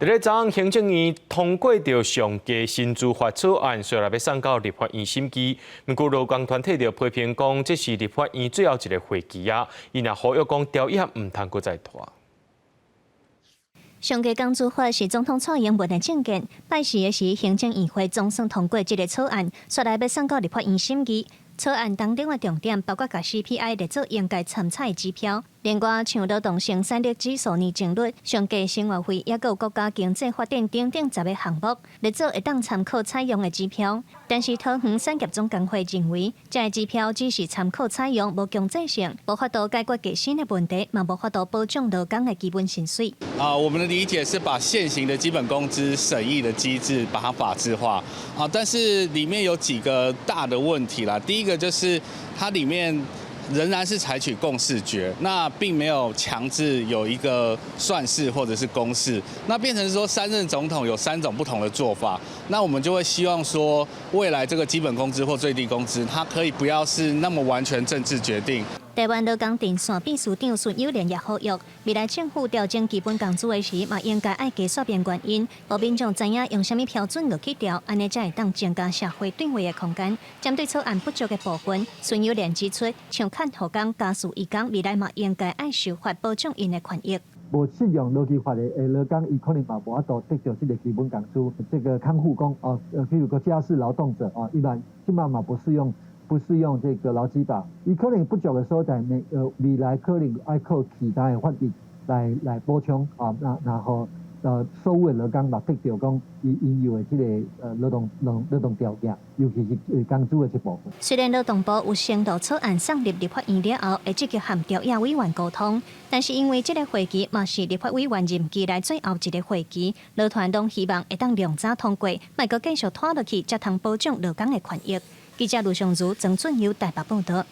佇咧昨昏行政院通過著上低薪資法草案，隨來欲送到立法院審議。毋過勞工團體就批評講，這是立法院最後一个會期啊！𪜶也呼籲講，條約毋通閣再拖。上低工資法是總統蔡英文的政見，拜四的時行政院會總算通過這个草案，紲來欲送到立法院審議。草案當中的重點包括共 CPI 列做應該參採指標，另外像勞動生產力指數年增率、上低生活費，抑閣有國家經濟發展等等十个項目，列做會當參考採用的指標。但是桃園產業總工會認為，這个指標只是參考採用，無強制性，無法度解決低薪的問題，嘛無法度保障勞工的基本薪水。啊，我們的理解是把現行的基本工資審議的機制把它法制化啊，但是裡面有幾個大的問題啦。第一個就是它裡面仍然是採取共識決，那並沒有強制有一個算式或者是公式，那變成說三任總統有三種不同的做法，那我們就會希望說未來這個基本工資或最低工資，它可以不要是那麼完全政治決定。台灣勞工陣線秘書長孫友蓮也呼籲，未來政府調整基本工資的時，嘛應該愛加說明原因，予民眾知影用啥物標準落去調，按呢才會當增加社會對話的空間。針對草案不足的部分，孫友蓮指出，像看護工、家事移工，未來嘛應該愛修法保障𪜶的權益。無適用勞基法的勞工，伊可能嘛無法度得著這个基本工資。這個看護工哦，譬如講家事勞動者哦，一般這擺嘛不適用這個勞基法，伊可能不足的所在，未來可能愛靠其他的法律來補充啊，那然後所有的勞工嘛得著講伊應有的這个勞動條件，尤其是工資的這部分。雖然勞動部有承諾草案送入立法院了後，會積極和調委委員溝通，但是因為這个會期嘛是立法委員任期內最後一个會期，勞團攏希望會當量早通過，莫閣繼續拖落去，才通保障勞工的權益。記者盧尚如、曾俊友台北報導。